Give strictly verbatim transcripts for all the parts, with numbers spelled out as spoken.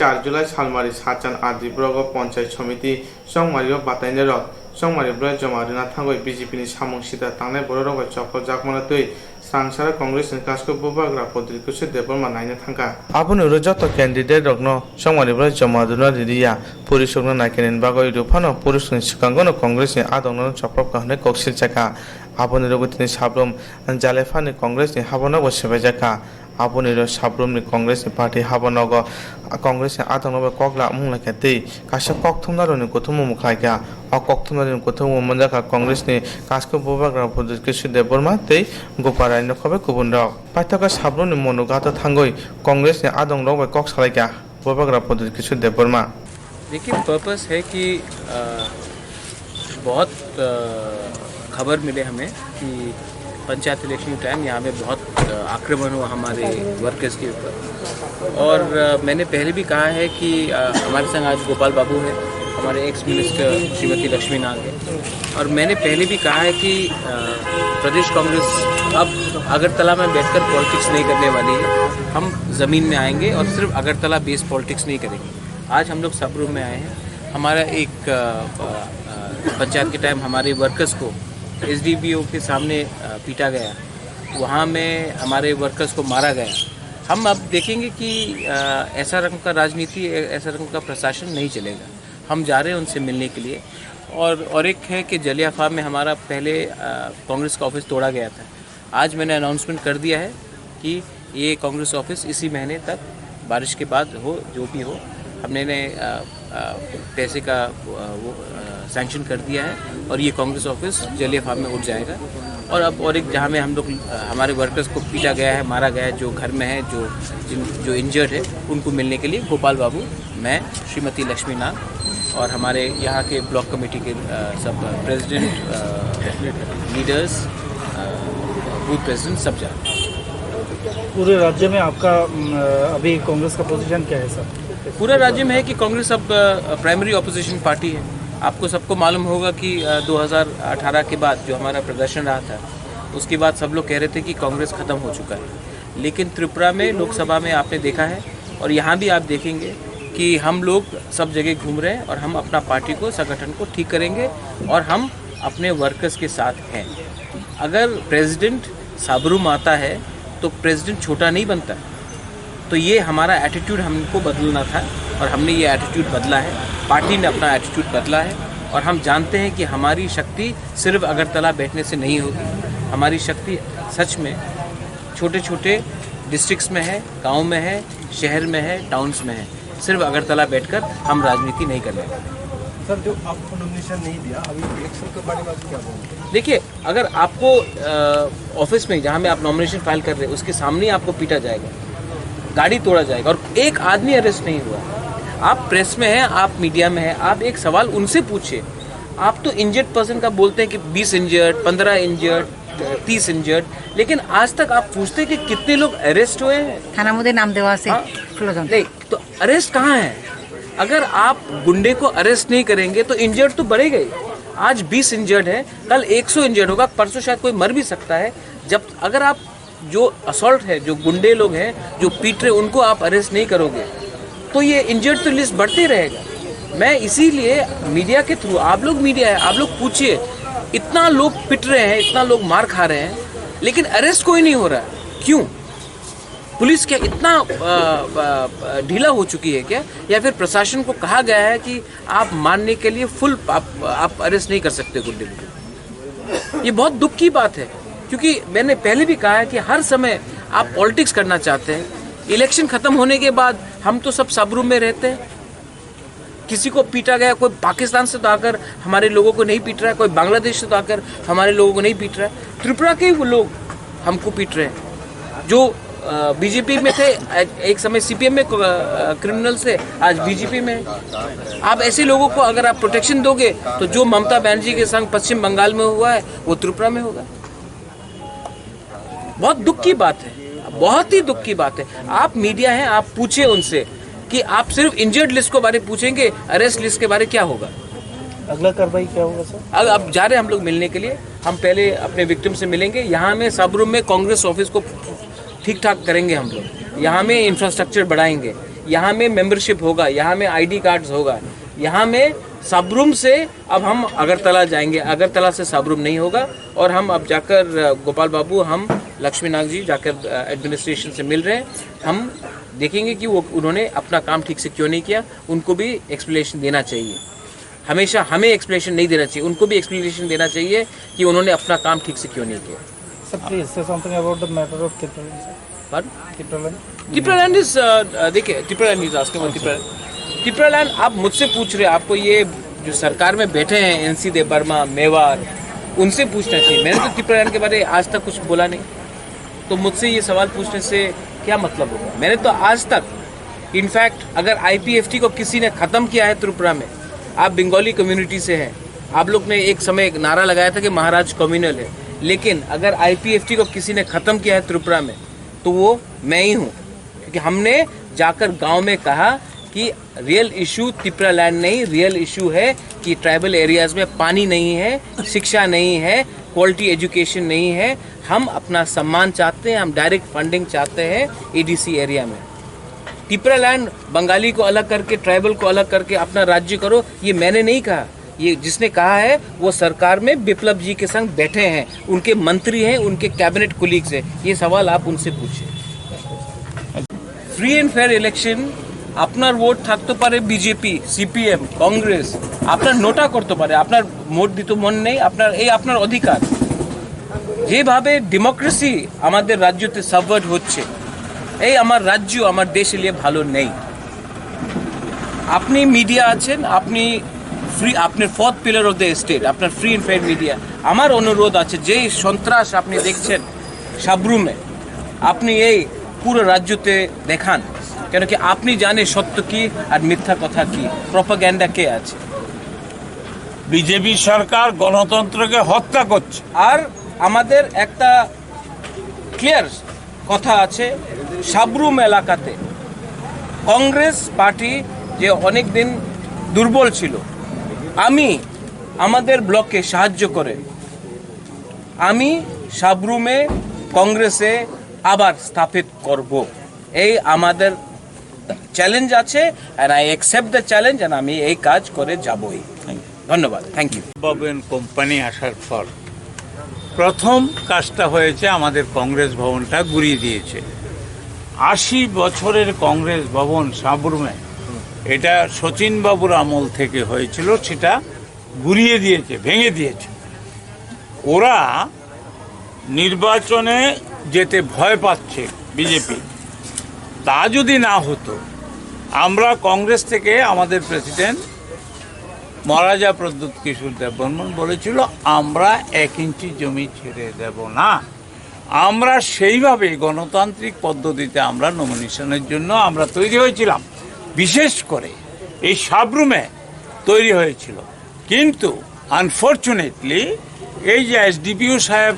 Char July salmari sachan R D block o Panchayat Samiti chongmari o batainai rok chongmari bwlai joma rwna thangwi B J P ni samung sita tangnai borok rok bai chopropjakmano twi Srangsara Congress ni Kasko Bubagra Pradyut Kishore Debbarma naina thangkha. Aboni ulo joto candidate rokno chongmari bwlai joma rwna ririya, puri sukna naikanani bagwi rw phano puri sukni swkango no Congress ni adongno chopropkha hwnwi kok silchakha. Aboni rwgwi tini sabrum Jalephani Congress ni habanogo sebaijak kha. Aboni ulo sabrumni Congress ni party habanogo Congress ni adongno bai kok lamung laikha tei kaisa kokthumnarokni kuthumung mwkhlaikha. O kokthumnarokni kuthumung manjakha Congress ni Kasko Bubagra Pradyut Kishore Debbarma tei Gopal Rai nokha bai kubunrok. Paithago sabrumni Monugato thangwi Congress ni adongrok bai kok salaikha Bubagra Pradyut Kishore Debbarma. देखिए, पर्पस है कि अ, बहुत अ, खबर मिले हमें कि पंचायत इलेक्शन के टाइम यहाँ पे बहुत अ, आक्रमण हुआ हमारे वर्कर्स के ऊपर। और अ, मैंने पहले भी कहा है कि अ, हमारे संग आज गोपाल बाबू है, हमारे एक्स मिनिस्टर श्रीमती लक्ष्मी नाग है। और मैंने पहले भी कहा है कि अ, प्रदेश कांग्रेस, अब अगरतला में बैठकर पॉलिटिक्स नहीं करने वाली है। हम ज़मीन में आएंगे और सिर्फ अगरतला बेस्ड पॉलिटिक्स नहीं करेंगे। आज हम लोग सब रूम में आए हैं। हमारा एक अ, अ, अ, पंचायत के टाइम हमारे वर्कर्स को एसडीपीओ के सामने अ, पीटा गया, वहाँ में हमारे वर्कर्स को मारा गया। हम अब देखेंगे कि अ, ऐसा रकम का राजनीति, ऐसा रकम का प्रशासन नहीं चलेगा। हम जा रहे हैं उनसे मिलने के लिए। और और एक है कि जलिया फार्म में हमारा पहले अ, कांग्रेस का ऑफिस तोड़ा गया था। आज मैंने अनाउंसमेंट कर दिया है कि ये कांग्रेस ऑफिस इसी महीने तक, बारिश के बाद हो, जो भी हो, हमने ने, अ, अ, पैसे का अ, वो सैंक्शन कर दिया है और ये कांग्रेस ऑफिस जलिया फार्म में उठ जाएगा। और अब और एक जहाँ में हम लोग अ, हमारे वर्कर्स को पीटा गया है, मारा गया है, जो घर में है, जो जिन जो इंजर्ड है, उनको मिलने के लिए गोपाल बाबू, मैं, श्रीमती लक्ष्मी नाग और हमारे यहाँ के ब्लॉक कमेटी के अ, सब प्रेसिडेंट, लीडर्स, बूथ प्रेसिडेंट सब जा रहे हैं। पूरे राज्य में आपका अम, अभी कांग्रेस का पोजीशन क्या है सर? पूरा राज्य में है कि कांग्रेस अब प्राइमरी ऑपोजिशन पार्टी है। आपको सबको मालूम होगा कि अ, दो हज़ार अठारह के बाद जो हमारा प्रदर्शन रहा था, उसके बाद सब लोग कह रहे थे कि कांग्रेस ख़त्म हो चुका है। लेकिन त्रिपुरा में लोकसभा में आपने देखा है और यहाँ भी आप देखेंगे कि हम लोग सब जगह घूम रहे हैं और हम अपना पार्टी को, संगठन को ठीक करेंगे और हम अपने वर्कर्स के साथ हैं। अगर प्रेसिडेंट साबरूम आता है तो प्रेसिडेंट छोटा नहीं बनता। तो ये हमारा एटीट्यूड हमको बदलना था और हमने ये एटीट्यूड बदला है, पार्टी ने अपना एटीट्यूड बदला है और हम जानते हैं कि हमारी शक्ति सिर्फ अगरतला बैठने से नहीं होगी। हमारी शक्ति सच में छोटे छोटे डिस्ट्रिक्ट्स में है, गाँव में है, शहर में है, टाउन्स में है। सिर्फ अगरतला बैठकर हम राजनीति नहीं करने वाले। सर, जो आपको नॉमिनेशन नहीं दिया, अभी इलेक्शन के बारे में आप क्या बोलेंगे? देखिए, अगर आपको अ, ऑफिस में, जहाँ में आप नॉमिनेशन फाइल कर रहे हैं, उसके सामने ही आपको पीटा जाएगा, गाड़ी तोड़ा जाएगा और एक आदमी अरेस्ट नहीं हुआ। आप प्रेस में हैं, आप मीडिया में हैं, आप एक सवाल उनसे पूछिए। आप तो इंजर्ड पर्सन का बोलते हैं कि बीस इंजर्ड, पन्द्रह इंजर्ड, तीस इंजर्ड, लेकिन आज तक आप पूछते कि कितने लोग अरेस्ट हुए हैं? থানার মধ্যে নাম দেওয়া আছে। हाँ। প্রয়োজন। नहीं, तो अरेस्ट कहाँ है? अगर आप गुंडे को अरेस्ट नहीं करेंगे तो इंजर्ड तो बढ़ेगा ही। आज बीस इंजर्ड है, कल एक सौ इंजर्ड होगा, परसों शायद कोई मर भी सकता है। जब अगर आप जो असॉल्ट है, जो गुंडे लोग हैं, जो पीट रहे, उनको आप अरेस्ट नहीं करोगे तो ये इंजर्ड तो लिस्ट बढ़ते ही रहेगा। मैं इसीलिए मीडिया के थ्रू, आप लोग मीडिया है, आप लोग पूछिए, इतना लोग पिट रहे हैं, इतना लोग मार खा रहे हैं, लेकिन अरेस्ट कोई नहीं हो रहा है। क्यों? पुलिस क्या इतना अ, अ, अ, ढीला हो चुकी है क्या, या फिर प्रशासन को कहा गया है कि आप मारने के लिए फुल आप, आप अरेस्ट नहीं कर सकते गुंडे लोगों को? ये बहुत दुख की बात है, क्योंकि मैंने पहले भी कहा है कि हर समय आप पॉलिटिक्स करना चाहते हैं, इलेक्शन खत्म होने के बाद हम तो सब सब रूम में रहते हैं। किसी को पीटा गया, कोई पाकिस्तान से तो आकर हमारे लोगों को नहीं पीट रहा है, कोई बांग्लादेश से तो आकर हमारे लोगों को नहीं पीट रहा है। त्रिपुरा के ही वो लोग हमको पीट रहे हैं जो बीजेपी में थे, एक समय सीपीएम में क्रिमिनल्स थे, आज बीजेपी में हैं। आप ऐसे लोगों को अगर आप प्रोटेक्शन दोगे तो जो ममता बनर्जी के संग पश्चिम बंगाल में हुआ है वो त्रिपुरा में होगा। बहुत दुख की बात है, बहुत ही दुख की बात है। आप मीडिया हैं, आप पूछिए उनसे कि आप सिर्फ इंजर्ड लिस्ट के बारे पूछेंगे, अरेस्ट लिस्ट के बारे क्या होगा? अगला कार्रवाई क्या होगा सर? अब अब जा रहे हैं हम लोग मिलने के लिए। हम पहले अपने विक्टिम से मिलेंगे। यहाँ में सब रूम में कांग्रेस ऑफिस को ठीक ठाक करेंगे हम लोग। यहाँ में इंफ्रास्ट्रक्चर बढ़ाएंगे, यहाँ में मेंबरशिप होगा, यहाँ में आईडी कार्ड्स होगा, यहाँ में सबरूम से अब हम अगरतला जाएंगे, अगरतला से सबरूम नहीं होगा। और हम अब जाकर, अ, गोपाल बाबू, हम लक्ष्मी नाग जी जाकर, अ, एडमिनिस्ट्रेशन से मिल रहे हैं। हम देखेंगे कि वो, उन्होंने अपना काम ठीक से क्यों नहीं किया, उनको भी एक्सप्लेनेशन देना चाहिए। हमेशा हमें एक्सप्लेनेशन नहीं देना चाहिए, उनको भी एक्सप्लेनेशन देना चाहिए कि उन्होंने अपना काम ठीक से क्यों नहीं किया। Sir, please say something about the matter of Tipraland, sir. Pardon? Tipraland. Tipraland is, uh, uh, देखिए, Tipraland is asking about Tipraland. Tipraland, आप मुझसे पूछ रहे हैं, आपको ये जो सरकार में बैठे हैं, एनसी देबबर्मा, मेवार, उनसे पूछना चाहिए। मैंने तो Tipraland के बारे में आज तक कुछ बोला नहीं, तो मुझसे ये सवाल पूछने से क्या मतलब होगा? मैंने तो आज तक, इनफैक्ट, अगर आईपीएफटी को किसी ने ख़त्म किया है त्रिपुरा में, आप बंगाली कम्युनिटी से हैं, आप लोग ने एक समय एक नारा लगाया था कि महाराज कम्युनल है, लेकिन अगर आईपीएफटी को किसी ने ख़त्म किया है त्रिपुरा में, तो वो मैं ही हूँ, क्योंकि हमने जाकर गांव में कहा कि रियल इशू तिपरा लैंड नहीं, रियल इशू है कि ट्राइबल एरियाज में पानी नहीं है, शिक्षा नहीं है, क्वालिटी एजुकेशन नहीं है। हम अपना सम्मान चाहते हैं, हम डायरेक्ट फंडिंग चाहते हैं एडीसी एरिया में। तिपरा लैंड, बंगाली को अलग करके, ट्राइबल को अलग करके अपना राज्य करो, ये मैंने नहीं कहा। ये जिसने कहा है, वो सरकार में विप्लव जी के संग बैठे हैं, उनके मंत्री हैं, उनके कैबिनेट कुलीग्स हैं। ये सवाल आप उनसे पूछिए। ফ্রি এন্ড ফেয়ার ইলেকশন, আপনার ভোট থাকতে পারে বিজেপি, সিপিএম, কংগ্রেস, আপনার নোটা করতে পারে, আপনার ভোট দিতে মন নেই, আপনার, এই আপনার অধিকার। যেভাবে ডেমোক্রেসি আমাদের রাজ্যতে সাবভার্ট হচ্ছে, এই আমার রাজ্য, আমার দেশ এলিয়ে ভালো নেই। আপনি মিডিয়া আছেন, আপনি ফ্রি, আপনি fourth pillar of the state, আপনার ফ্রি এন্ড ফেয়ার মিডিয়া। আমার অনুরোধ আছে, যেই সন্ত্রাস আপনি দেখছেন সাবরুমে, আপনি এই পুরো রাজ্যতে দেখান, কেন কি আপনি জানেন সত্য কি আর মিথ্যা কথা কি, প্রপাগ্যান্ডা কে আছে। বিজেপি সরকার গণতন্ত্রকে হত্যা করছে। আর আমাদের একটা ক্লিয়ার কথা আছে, সাবরুম এলাকাতে কংগ্রেস পার্টি যে অনেক দিন দুর্বল ছিল, আমি আমাদের ব্লককে সাহায্য করে আমি সাবরুমে কংগ্রেসে আবার স্থাপিত করব। এই আমাদের চ্যালেঞ্জ আছে, and I accept the challenge, and আমি এই কাজ করে যাবই। ধন্যবাদ, thank you. Babu and company আসার পর প্রথম কাজটা হয়েছে, আমাদের কংগ্রেস ভবনটা গুড়িয়ে দিয়েছে। আশি বছরের কংগ্রেস ভবন সাবরুমে, এটা শচীন বাবুর আমল থেকে হয়েছিল, সেটা গুড়িয়ে দিয়েছে, ভেঙে দিয়েছে। ওরা নির্বাচনে যেতে ভয় পাচ্ছে বিজেপি, তা যদি না হতো, আমরা কংগ্রেস থেকে আমাদের প্রেসিডেন্ট মহারাজা প্রদ্যুৎ কিশোর দেববর্মন বলেছিল, "আমরা এক ইঞ্চি জমি ছেড়ে দেব না।" আমরা সেইভাবে গণতান্ত্রিক পদ্ধতিতে আমরা নমিনেশনের জন্য আমরা তৈরি হয়েছিলাম। বিশেষ করে এই সাবরুমে তৈরি হয়েছিল। কিন্তু আনফরচুনেটলি এই যে এসডিপিও সাহেব,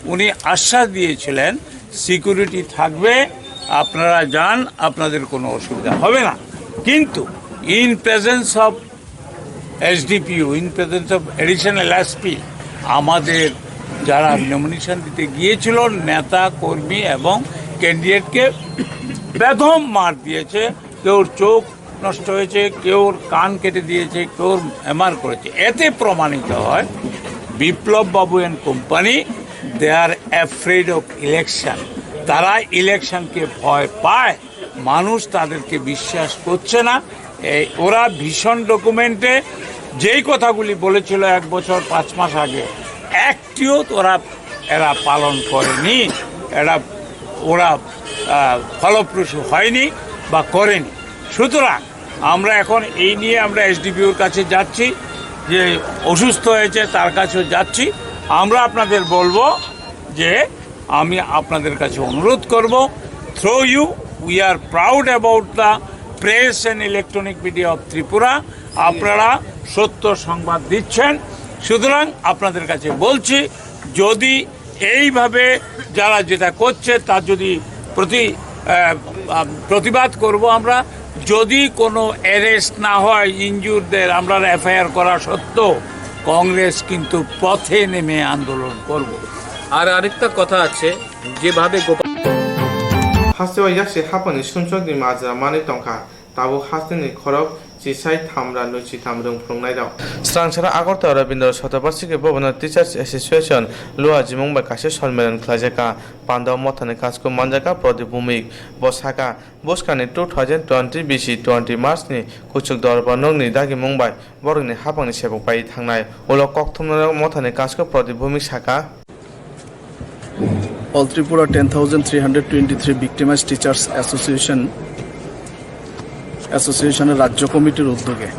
উনি আশ্বাস দিয়েছিলেন সিকিউরিটি থাকবে, আপনারা যান, আপনাদের কোনো অসুবিধা হবে না। কিন্তু in presence of S D P O, in presence of additional S P, আমাদের যারা নমিনেশন দিতে গিয়েছিল, নেতা কর্মী এবং ক্যান্ডিডেটকে বেদম মার দিয়েছে। কেউর চোখ নষ্ট হয়েছে, কেউর কান কেটে দিয়েছে, কেউর এমআর করেছে। এতে প্রমাণিত হয় বিপ্লব বাবু and company, they are afraid of election। তারা ইলেকশনকে ভয় পায়, মানুষ তাদেরকে বিশ্বাস করছে না। এই ওরা ভিশন ডকুমেন্টে যেই কথাগুলি বলেছিল এক বছর পাঁচ মাস আগে, একটিও তো ওরা, এরা পালন করেনি, এরা, ওরা, আহ, ফলপ্রসূ হয়নি বা করেনি। সুতরাং আমরা এখন এই নিয়ে আমরা এসডিপিওর কাছে যাচ্ছি, যে অসুস্থ হয়েছে তার কাছেও যাচ্ছি। আমরা আপনাদের বলবো যে আমি আপনাদের কাছে অনুরোধ করব, through you, we are proud about the press and electronic media of Tripura। আপনারা সত্য সংবাদ দিচ্ছেন, সুতরাং আপনাদের কাছে বলছি, যদি এইভাবে যারা যেটা করছে তার যদি প্রতি, আহ, আহ, প্রতিবাদ করব আমরা। যদি কোনো অ্যারেস্ট না হয় ইনজুরদের, আমরা এফআইআর করা সত্ত্বেও কংগ্রেস কিন্তু পথে নেমে আন্দোলন করব। আর আরেকটা কথা আছে, যেভাবে Gopal Hasteo yaksi haphangni sumsokni majra manwi tongkha, tabuk hasteni khorok chisai thamra nuchitham rwng phunuknairok. Swrangchara Agartala Rabindra Shatobarshiki Bhavan Teachers Association Luajimung bai kaisa sonmelan khlaijakha. Pandao mothani kasku manjakha Pradip Bhumik. Bo sakha, bwskangni two thousand twenty bisi twenty March ni kuchuk dorbar nokni dagimung bai borokni haphangni sebuk pai thangnai. Ulo kokthumnairok mothani kasku Pradip Bhumik sakha. All Tripura ten thousand three hundred twenty-three Victimized Teachers Association, অ্যাসোসিয়েশনের রাজ্য কমিটির উদ্যোগে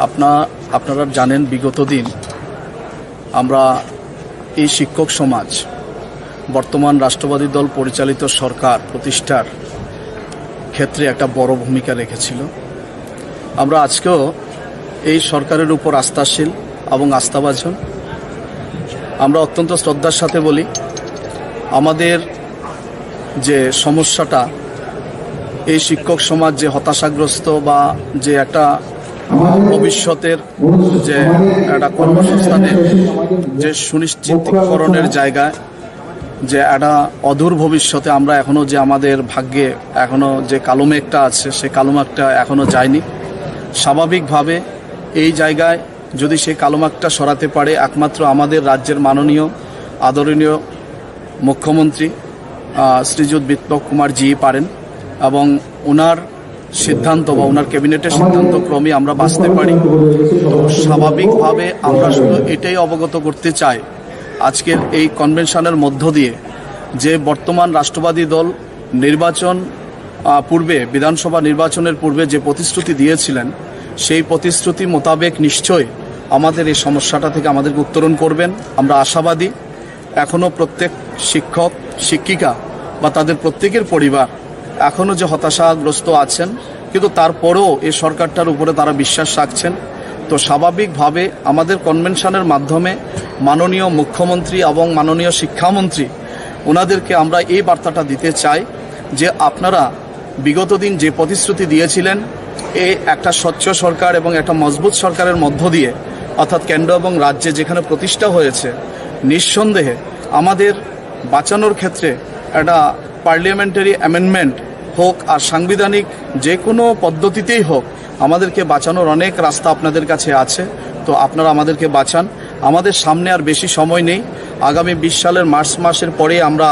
আপনা আপনারা জানেন, বিগত দিন আমরা এই শিক্ষক সমাজ বর্তমান রাষ্ট্রবাদী দল পরিচালিত সরকার প্রতিষ্ঠার ক্ষেত্রে একটা বড় ভূমিকা রেখেছিল। আমরা আজকেও এই সরকারের উপর আস্থাশীল এবং আস্থাভাজন। আমরা অত্যন্ত শ্রদ্ধার সাথে বলি, আমাদের যে সমস্যাটা, এই শিক্ষক সমাজ যে হতাশাগ্রস্ত বা যে একটা ভবিষ্যতের যে একটা কর্মসংস্থানের যে সুনিশ্চিতকরণের জায়গায় যে একটা অদূর ভবিষ্যতে আমরা এখনো যে আমাদের ভাগ্যে এখনো যে কালো মেঘটা আছে, সেই কালো মেঘটা এখনো যায়নি। স্বাভাবিকভাবে এই জায়গায় যদি সেই কালো মেঘটা সরাতে পারে, একমাত্র আমাদের রাজ্যের মাননীয় আদরণীয় মুখ্যমন্ত্রী, আহ, শ্রীযুত বিপ্লব কুমার জি পারেন এবং ওনার সিদ্ধান্ত বা ওনার ক্যাবিনেটের সিদ্ধান্ত ক্রমে আমরা বাঁচতে পারি। তো স্বাভাবিকভাবে আমরা শুধু এটাই অবগত করতে চাই আজকের এই কনভেনশনের মধ্য দিয়ে যে বর্তমান রাষ্ট্রবাদী দল নির্বাচন, আহ, পূর্বে, বিধানসভা নির্বাচনের পূর্বে যে প্রতিশ্রুতি দিয়েছিলেন, সেই প্রতিশ্রুতি মোতাবেক নিশ্চয় আমাদের এই সমস্যাটা থেকে আমাদেরকে উত্তরণ করবেন, আমরা আশাবাদী। এখনো প্রত্যেক শিক্ষক, শিক্ষিকা বা তাদের প্রত্যেকের পরিবার এখনো যে হতাশাগ্রস্ত আছেন, কিন্তু তারপরেও এই সরকারটার উপরে তারা বিশ্বাস রাখছেন। তো স্বাভাবিকভাবে আমাদের কনভেনশনের মাধ্যমে মাননীয় মুখ্যমন্ত্রী এবং মাননীয় শিক্ষামন্ত্রী ওনাদেরকে আমরা এই বার্তাটা দিতে চাই যে আপনারা বিগত দিন যে প্রতিশ্রুতি দিয়েছিলেন, এই একটা স্বচ্ছ সরকার এবং একটা মজবুত সরকারের মধ্য দিয়ে, অর্থাৎ কেন্দ্র এবং রাজ্যে যেখানে প্রতিষ্ঠা হয়েছে, নিঃসন্দেহে আমাদের বাঁচানোর ক্ষেত্রে একটা পার্লামেন্টারি অ্যামেন্ডমেন্ট হোক আর সাংবিধানিক যে কোনো পদ্ধতিতেই হোক, আমাদেরকে বাঁচানোর অনেক রাস্তা আপনাদের কাছে আছে। তো আপনারা আমাদেরকে বাঁচান। আমাদের সামনে আর বেশি সময় নেই। আগামী বিশ সালের মার্চ মাসের পরে আমরা,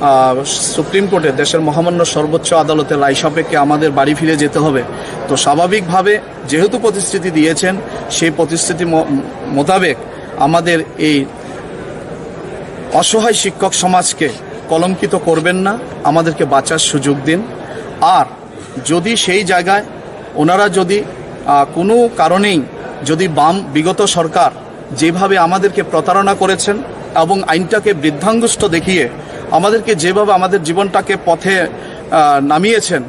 আহ, সুপ্রিম কোর্টে, দেশের মহামান্য সর্বোচ্চ আদালতের রায় সাপেক্ষে আমাদের বাড়ি ফিরে যেতে হবে। তো স্বাভাবিকভাবে যেহেতু প্রতিশ্রুতি দিয়েছেন, সেই প্রতিশ্রুতি ম-, মোতাবেক আমাদের এই অসহায় শিক্ষক সমাজকে কলঙ্কিত করবেন না, আমাদেরকে বাঁচার সুযোগ দিন। আর যদি সেই জায়গায় ওনারা যদি, আহ, কোনো কারণেই যদি বাম বিগত সরকার যেভাবে আমাদেরকে প্রতারণা করেছেন এবং আইনটাকে বৃদ্ধাঙ্গুষ্ঠ দেখিয়ে আমাদেরকে যেভাবে আমাদের জীবনটাকে পথে, আহ, নামিয়েছেন,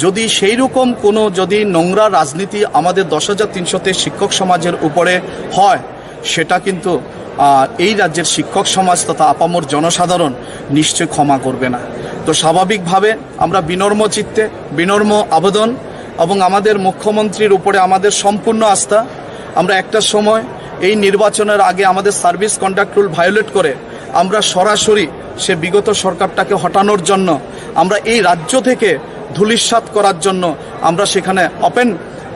যদি সেই রকম কোনো যদি নোংরা রাজনীতি আমাদের দশ হাজার তিনশো তেইশ শিক্ষক সমাজের উপরে হয়, সেটা কিন্তু, আহ, এই রাজ্যের শিক্ষক সমাজ তথা আপামর জনসাধারণ নিশ্চয় ক্ষমা করবে না। তো স্বাভাবিকভাবে আমরা বিনম্র চিত্তে, বিনম্র আবেদন এবং আমাদের মুখ্যমন্ত্রীর উপরে আমাদের সম্পূর্ণ আস্থা। আমরা একটা সময় এই নির্বাচনের আগে আমাদের সার্ভিস কন্ডাক্ট রুল ভায়োলেট করে আমরা সরাসরি সে বিগত সরকারটাকে হটানোর জন্য, আমরা এই রাজ্য থেকে ধূলিসাৎ করার জন্য আমরা সেখানে ওপেন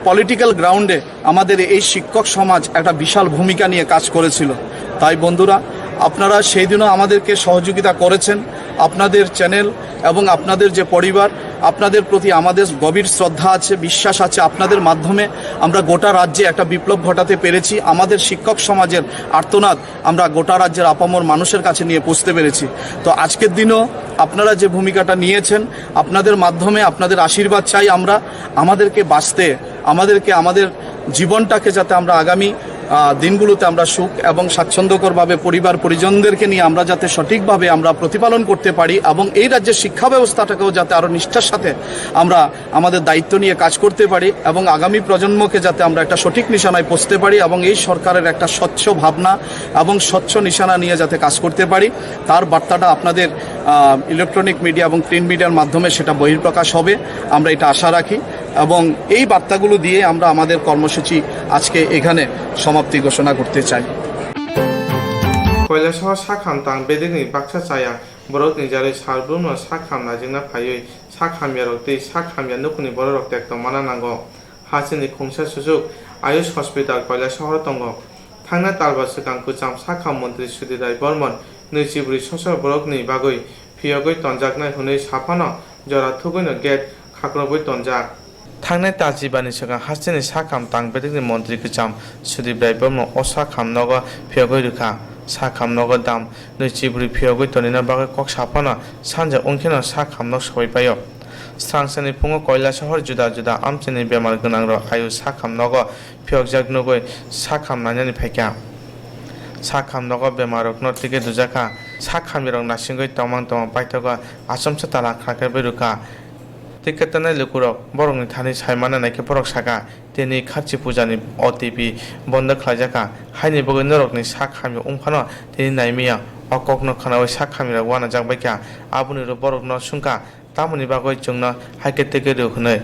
পলিটিক্যাল গ্রাউন্ডে আমাদের এই শিক্ষক সমাজ একটা বিশাল ভূমিকা নিয়ে কাজ করেছিল। তাই বন্ধুরা, আপনারা সেই দিনও আমাদেরকে সহযোগিতা করেছেন। আপনাদের চ্যানেল এবং আপনাদের যে পরিবার, আপনাদের প্রতি আমাদের গভীর শ্রদ্ধা আছে, বিশ্বাস আছে। আপনাদের মাধ্যমে আমরা গোটা রাজ্যে একটা বিপ্লব ঘটাতে পেরেছি। আমাদের শিক্ষক সমাজের আর্তনাদ আমরা গোটা রাজ্যের আপামর মানুষের কাছে নিয়ে পৌঁছতে পেরেছি। তো আজকের দিনও আপনারা যে ভূমিকাটা নিয়েছেন, আপনাদের মাধ্যমে আপনাদের আশীর্বাদ চাই আমরা, আমাদেরকে বাঁচতে, আমাদেরকে, আমাদের জীবনটাকে যাতে আমরা আগামী, আহ, দিনগুলোতে আমরা সুখ এবং স্বাচ্ছন্দ্যকরভাবে পরিবার পরিজনদেরকে নিয়ে আমরা যাতে সঠিকভাবে আমরা প্রতিপালন করতে পারি এবং এই রাজ্যের শিক্ষা ব্যবস্থাটাকেও যাতে আরও নিষ্ঠার সাথে আমরা আমাদের দায়িত্ব নিয়ে কাজ করতে পারি এবং আগামী প্রজন্মকে যাতে আমরা একটা সঠিক নিশানায় পৌঁছতে পারি এবং এই সরকারের একটা স্বচ্ছ ভাবনা এবং স্বচ্ছ নিশানা নিয়ে যাতে কাজ করতে পারি, তার বার্তাটা আপনাদের, আহ, ইলেকট্রনিক মিডিয়া এবং প্রিন্ট মিডিয়ার মাধ্যমে সেটা বহিঃপ্রকাশ হবে, আমরা এটা আশা রাখি। এবং এই বার্তাগুলো দিয়ে আমরা আমাদের কর্মসূচি আজকে এখানে সমাপ্তি ঘোষণা করতে চাই। Koilasoho sakhamtang bedekni baksa chaya Borokni jarwi sarbumno sak ham naijwkna phaiwi sak hamyarok tei sak hamya nukhungni bororok tek tongmana nango. Hasteni khungsa suchuk Ayush Hospital Koilasahoro tongo. Thangnai talba swkang kwcham sak ham montri Sudip Rai Bormon nwichi bwrwi sosor borokni bagwi phiyogwi tonjaknai hwnwi saphano jora thugwino gate khakrobwi tonjak. Thangnai tal chibani swkang hasteni sak ham tang bedekni montri kwcham Sudip Rai Bormon o sak ham nogo phiyogwi rwkha. Sak ham nogo dam nwichi bwrwi phiyogwi tonina bagwi kok saphano sanja wngkheno sak ham nok sogwi paio. Swrangsani phungo Koilasahor juda juda amchaini bemar gwnangrok Ayush sak ham nogo phiyokjak nugwi sak ham nainani phaikha. Sak ham nogo bemarrokno ticket rwjakha. Sak hamyarok nasingwi tongmang tongmang paithago achomsa tala khakhe bai rwkha. Ticket tanai lukurok borokni thani saimana naikhe borok sakha, tini kharchi pujani O T P bondo khlaijakha. Haini bagwi norokni sak hamya wngphano tini naimaya. O kokno khwnawi sak hamyarok uanajak baikha. Aboni ulo borokno swngkha, tamoni bagwi chwngno haikhe teke rw hwnwi.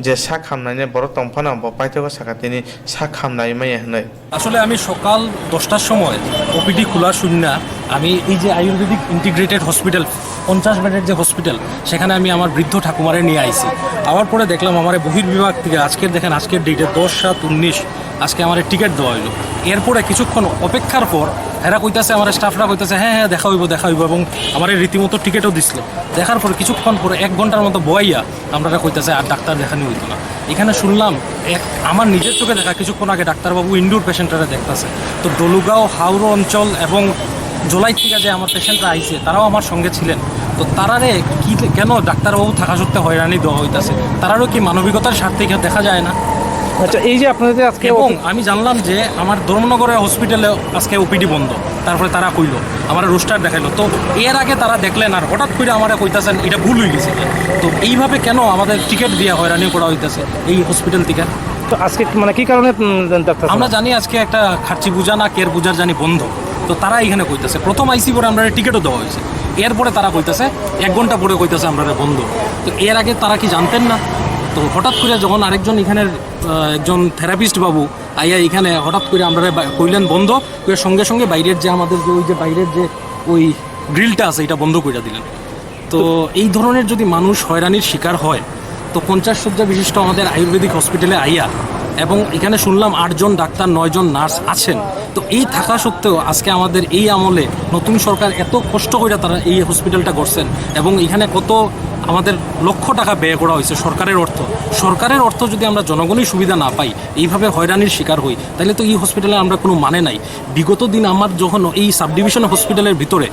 Je sak hamnaini borok tongphano bo paithago sakha tini sak hamnai manya hwnwi. আসলে আমি সকাল দশটার সময় ওপিডি খোলা শুননা আমি এই যে আয়ুর্বেদিক ইন্টিগ্রেটেড হসপিটাল, পঞ্চাশ বেডের যে হসপিটাল, সেখানে আমি আমার বৃদ্ধ ঠাকুমারে নিয়ে আইছি। আওয়ার পরে দেখলাম আমার বহির্বিভাগ থেকে আজকের, দেখেন, আজকের ডেটে দশ সাত উনিশ, আজকে আমার টিকিট দেওয়া হইলো। এরপরে কিছুক্ষণ অপেক্ষার পর এরা কইতাছে, আমার স্টাফরা কইতাছে, "হ্যাঁ, হ্যাঁ, দেখা হইব, দেখা হইব", এবং আমার রীতিমতো টিকিটও দিছিল। দেখার পর কিছুক্ষণ পরে, এক ঘন্টার মতো বইয়া আমরা কইতাছে, "আর ডাক্তার দেখানি হইতো না।" এখানে শুনলাম, এক, আমার নিজের চোখে দেখা, কিছুক্ষণ আগে ডাক্তারবাবু ইনডোর পেশেন্টরা দেখতাছে। তো ডলুগাঁও, হাওড়া অঞ্চল এবং জোলাই থেকে যে আমার পেশেন্টরা আইছে, তারাও আমার সঙ্গে ছিলেন। তো তারারে কি, কেন ডাক্তারবাবু থাকা সত্ত্বে হয়রানি দেওয়া হইতাছে? তারারও কি মানবিকতার স্বার্থে কেউ দেখা যায় না? আচ্ছা, এই যে আপনাদের আজকে এবং অফিস আমি জানলাম যে আমার ধর্মনগরের হসপিটালে আজকে ওপিডি বন্ধ, তারপরে তারা কইলো, আমার রোস্টার দেখাইলো। তো এর আগে তারা দেখলেন আর হঠাৎ করে আমারে কইতাছেন, "এটা ভুল হয়ে গেছে।" তো এইভাবে কেন আমাদের টিকিট দিয়ে হয়রানি করা হইতাছে এই হসপিটাল থেকে? তো আজকে মানে কি কারণে, উম, ডাক্তার আমরা সাহেব? জানি আজকে একটা খার্চি পূজা না কের পূজার জানি বন্ধ। তো তারা এখানে কইতাছে, প্রথম আইসি পরে আমরা টিকিটও দেওয়া হয়েছে, এরপরে তারা কইতাছে, এক ঘন্টা পরে কইতাছে আমরা বন্ধ। তো এর আগে তারা কি জানতেন না? তো হঠাৎ করে যখন আরেকজন এখানের, আহ, একজন থেরাপিস্ট বাবু আইয়া এখানে হঠাৎ করে আমরা বা-, কইলেন বন্ধ, করে সঙ্গে সঙ্গে বাইরের যে আমাদের যে ওই যে বাইরের যে ওই গ্রিলটা আছে, এটা বন্ধ করে দিলেন। তো এই ধরনের যদি মানুষ হয়রানির শিকার হয়, তো পঞ্চাশ শয্যা বিশিষ্ট আমাদের আয়ুর্বেদিক হসপিটালে আইয়া, এবং এখানে শুনলাম আটজন ডাক্তার, নয়জন নার্স আছেন। তো এই থাকা সত্ত্বেও আজকে আমাদের এই আমলে নতুন সরকার এত কষ্ট করে তারা এই হসপিটালটা করছেন, এবং এখানে কত আমাদের লক্ষ টাকা ব্যয় করা হয়েছে সরকারের অর্থ। সরকারের অর্থ যদি আমরা জনগণই সুবিধা না পাই, এইভাবে হয়রানির শিকার হই, তাহলে তো এই হসপিটালে আমরা কোনো মানে নাই। বিগত দিন আমার যখন এই সাব ডিভিশন হসপিটালের ভিতরে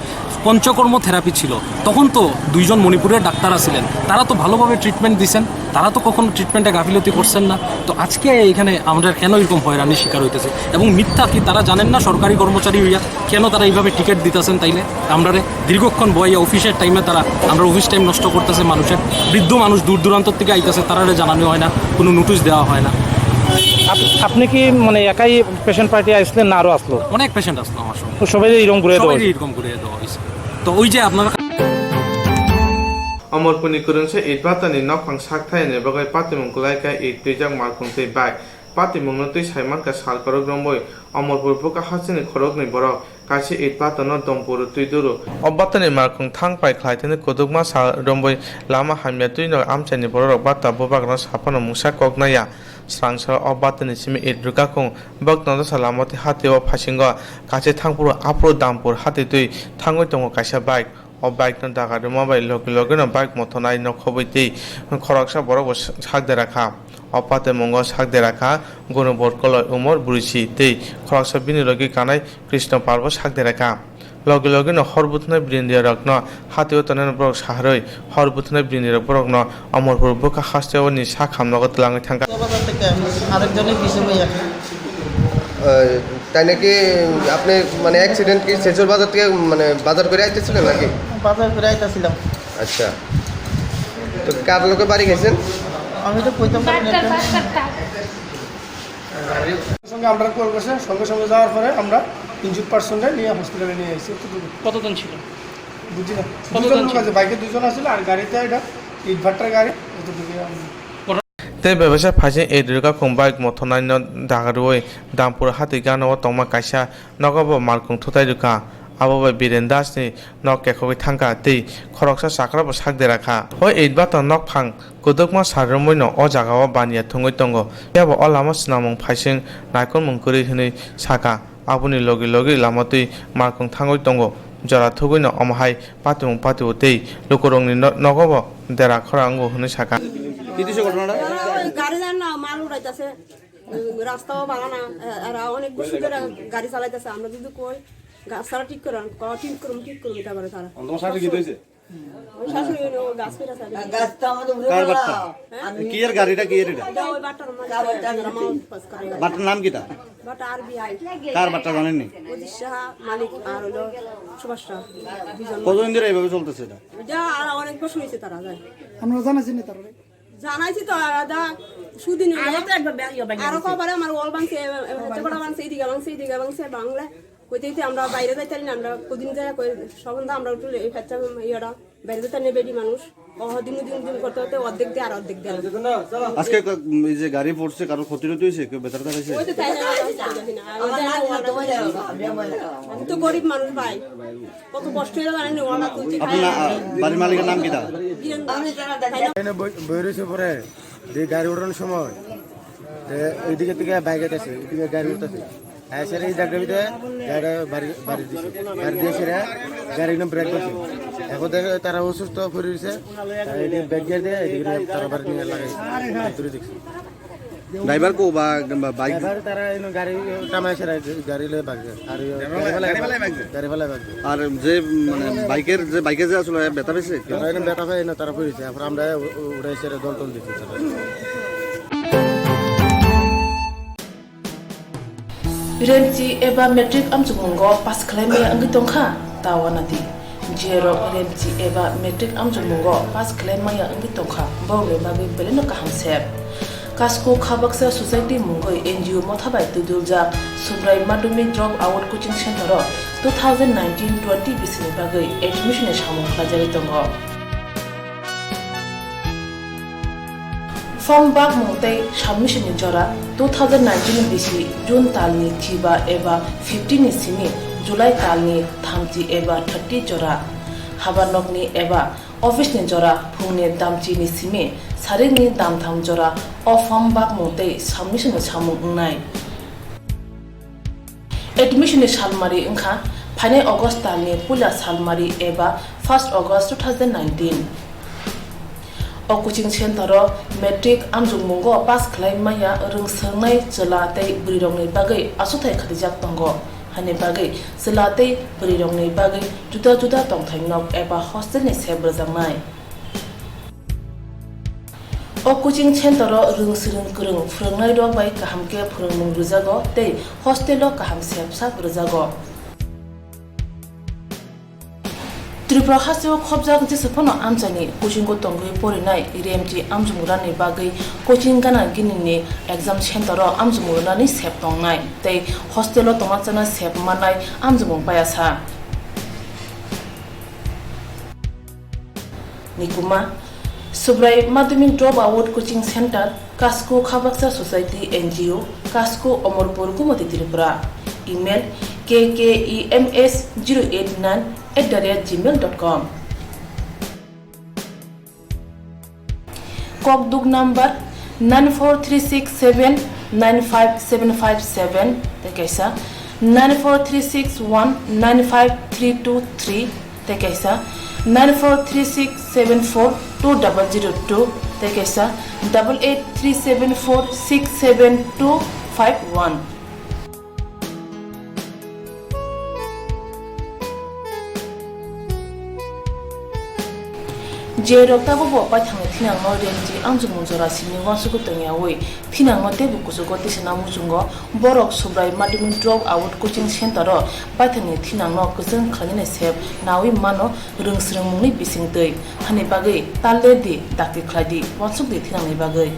পঞ্চকর্ম থেরাপি ছিল, তখন তো দুইজন মণিপুরের ডাক্তার আছিলেন, তারা তো ভালোভাবে ট্রিটমেন্ট দিছেন, তারা তো কখনো ট্রিটমেন্টে গাফিলতি করছেন না। তো আজকে এখানে আমরা কেন এরকম হয়রানির শিকার হইতেছে? এবং মিথ্যা কি তারা জানেন না সরকারি কর্মচারী হইয়া কেন তারা এইভাবে টিকিট দিতেছেন? তাইলে আমরারে দীর্ঘক্ষণ বইয়া অফিসের টাইমে তারা, আমরা অফিস টাইম নষ্ট করতেছে মানুষের, বৃদ্ধ মানুষ দূর দূরান্ত থেকে আইতেছে, তারারে জানানো হয় না, কোনো নোটিশ দেওয়া হয় না। আপ-, আপনি কি মানে একাই পেশেন্ট পার্টি আসলেন না আরো আসলো? অনেক পেশেন্ট আসলো আমার সঙ্গে। তো সবাই এরকম ঘুরে দেওয়া সবাই হয়েছে? এরকম ঘুরে দেওয়া হয়েছে। তো ওই যে আপনারা Omorpurni kwrwngsa Itbatani nokhang sak thayani bagwi patimung kwlai kha it twijak malkhung tei bike. Patimungno twi saimankha sal kwrwk romwi Omorpur bwkha hasteni khoroknwi borok kaisa it batano dompuro twi duru. O batani malkhung thang pai khlai thani kwdwkma sal romwi lama hamya twino amchaini bororok bata bubakno saphano mungsa kok naiya. Swrangsa o batani simi it rwkakhung bwkno dosa lama twi hatio phasingo kaisa thangphuru aphuru dampur hati twi thangwi tongo kaisa bike. O bike no daga rwma bai logi logi no bike mothonai nokhobwi tei khoroksa borok bo sak dera kha. O patemungo sak dera kha Gunubor Koloi Umor Bwrwisi tei khoroksa bini logi kanai Krishno Pal bo sak dera kha. Logi logi no hor buthnai brindia rok no hatio tongnai borok saharwi hor buthnai brindia rok borok no Omorpur bwkha hasteo ni sak hamnogo twlangwi thangkha. বাজার থেকে আরেকজনের পিছু ভাইয়া। তাই নাকি? আপনি মানে অ্যাক্সিডেন্ট কি সেজুর বাজার থেকে মানে বাজার করে আইতেছিলেন নাকি? বাজার করে আইতেছিলাম। আচ্ছা, তো কার লোকে বাড়ি গেছেন? আমি তো কইতাম পারি না। সঙ্গে আমরা কল করছে, সঙ্গে সঙ্গে যাওয়ার পরে আমরা ইনজুর্ড পার্সনটা নিয়ে হসপিটালে নিয়ে আসি। এতটুকু। কতজন ছিল? বুঝি না। কতজন দুজন লোক ছিল? আছে, বাইকে দুজন আছিল আর গাড়িতে এটা ইটভাটার গাড়ি, এতটুকু। Tei bebesa phaising it rwkakhung bike mothonai no dagarwi Dampur hati gana o tongma kaisa nogo bo malkhung thutai rwkha. Abo bai Biren Das ni nok kekhogwi thangkha tei khoroksa chakra bo sak dera kha. Hoi eight bator nok phang kwdwkma sal romwi no o jaga o baniya thwngwi tongo. Phiya bo o lama swnamung phaising naikolmung kwrwi hwnwi sakha. Aboni logi logi lama twi malkhung thangwi tongo. Jora thugwi no omo hai patimung patio tei lukurokni no-, nogo bo dera khora wngo hwnwi sakha. কি দিছে ঘটনাটা? ওই গাড়ি যান না, মাল উঠাইতেছে। রাস্তাও ভালো না, এ-, এরা অনেক বেশি করে গাড়ি চালাইতেছে। আমরা যদি কই, গাছ ছাড়া ঠিক করেন, ক-, ঠিক করুন, ঠিক করুন, এটা করে তারা। তোমার শাশুড়ি কি হয়েছে? ওই শাশুড়ি হলো গাছ কেটে চালাইতেছে। গাছ তো আমাদের উপরে কার বাট্টা? হ্যাঁ? কি এর গাড়িটা কি এর এটা? এটা ওই বাট্টার মালিক, কার বাট্টা? যারা মাল পাস করে। বাট্টার নাম কিটা? বাট্টা আরবিআই। কার বাট্টা জানেননি? অজিত সাহা মালিক আর হলো সুভাষ সাহা, দুজন। কতদিন ধরে এইভাবে চলতেছে এটা? এটা আর অনেক বছর হয়েছে তারা যায়। আমরা জানাইছি না তারা। জানাইছি তো, আলাদা সুদিন হইলো। আরো তো একবার বে-, ইয়ে, বাইরে আরো গেছে। কবারে আমার ওয়াল ভাঙছে, এ, এ, হচ্ছে কটা ভাঙছে, এদিকে ভাঙছে, এদিকে ভাঙছে, বাংলা। হইতে হইতে আমরা বাইরে যাইতে পারি না, আমরা কদিন যাই কই, সব বন্ধু আমরা একটু লে-, এই বাচ্চা ইয়েটা বাইরে যাইতে পারি না, বেটি মানুষ। ও দিন দিন দিন করতে করতে অর্ধেক দিয়ে আর অর্ধেক দিয়ে। আজকে ক-, উম, এই যে গাড়ি পড়ছে, কারো ক্ষতি টতি হয়েছে? কেউ বেতার দাঁড়াইছে? ওই তো তাই না, আমি তো জানি না। আমি জানি না, ওয়ালটা। আমি তো গরিব মানুষ ভাই। কত কষ্ট হইলো জানেন নি, ওরা তুলছি। আপনার, আহ, বাড়ির মালিকের নাম কিটা? বীরেন্দ্র। এনে বই, বই রয়েছে পরে, যে গাড়ি ওঠানোর সময়, এ, এইদিকে থেকে বাইক আছে, এইদিকে গাড়ি উঠতেছে। এসে এই জায়গার ভিতরে গাড়ি বাড়ি, বাড়ি দিছে। বাড়ি দিয়ে সেরা গাড়ি নিয়ে ব্রেক করছে। এখন দেখে তারা অসুস্থ করে দিছে। তারা এদিকে ব্রেক দিয়ে দিয়ে এদিকে নিয়ে তারা বাড়ি নিয়ে লাগাইছে। দূরে দেখছি। ড্রাইভার কো বা, বা বাইক? ড্রাইভার তারা এনে গাড়ি টামাইছে, গাড়ি লয়ে ভাগছে। আর গাড়ি ফালাই ভাগছে। গাড়ি ফালাই ভাগছে। আর যে, মানে, বাইকের, যে বাইকে যে আসলে ব্যথা পেয়েছে? তারা এনে ব্যথা পায় না, তারা পড়েছে। এখন আমরা উ-, উ-, উঠে এসে দল টল দিচ্ছি তারা। Remchi eba matric amchukmungo pass khlai maya wngwi tongkha, ta wanadi. Jerok Remchi eba matric amchukmungo pass khlai maya wngwi tongkha, borokni bagwi belai no kaham se. Kasko Khabaksa Society mungwi N G O motha bai twiduljak Subrai Madhyamik Drop Out Coaching Center o two thousand nineteen twenty bisini bagwi admission ni samung khlaijagwi tongo. Form bakmung tei submission ni jora two thousand nineteen bisi June talni chiba eba fifteen ni simi July talni thamchi eba thirty jora. Habar nokni eba office ni jora phungni damchi ni simi sarik ni damtham jora o form bakmung tei submission ni samung wngnai. Admission ni salmari wngkha phainai August talni puila salmari eba first August two thousand nineteen. O coaching center o matric amjokmungo pass khlai maya rwng swngnai chwla tei bwrwirokni bagwi achuthai khatijak tongo. Hani bagwi chwla tei bwrwirokni bagwi juda juda tongthai nok eba hostel ni sep rwjaknai. O coaching center o rwng swrwng kwrwng phwrwngnairok bai kaham khe phwrwngmung rwjago tei hostel o kaham sep sak rwjago. Tripura hasteo khopjak jesa phano amchaini coaching o tongwi porinai Remchi amchwng rwnani bagwi coaching gana gini ni exam center o amchwng rwnani sep tongnai tei hostel o tongna chana sep mannai amchwng paya sa. Nikuma, Subrai Madhyamik Drop Out Coaching Center, Kasko Khabaksa Society N G O, Kasko Omorpur Gumoti Tripura. Email K K E M S zero eight nine at the rate gmail dot com. Kokduk number nine four three six seven nine five seven five seven, tei kaisa nine four three six one nine five three two three, tei kaisa nine four three six seven four two double zero two, tei kaisa double eight three seven four six seven two five one. Je rok tabukbo paithakni thinangno Remchi amchukmung jora simi uansukwi tongyawi thinangno teibo kuchugo tisana muchungo, borok Subrai Madhyamik Drop Out Coaching Center o paithakni thinangno kwchwng khlainani sep nawi mano rwng swrwngmungni bisingtwi, hani bagwi tal ler di, dakti khlai di, uansuk di thinangni bagwi.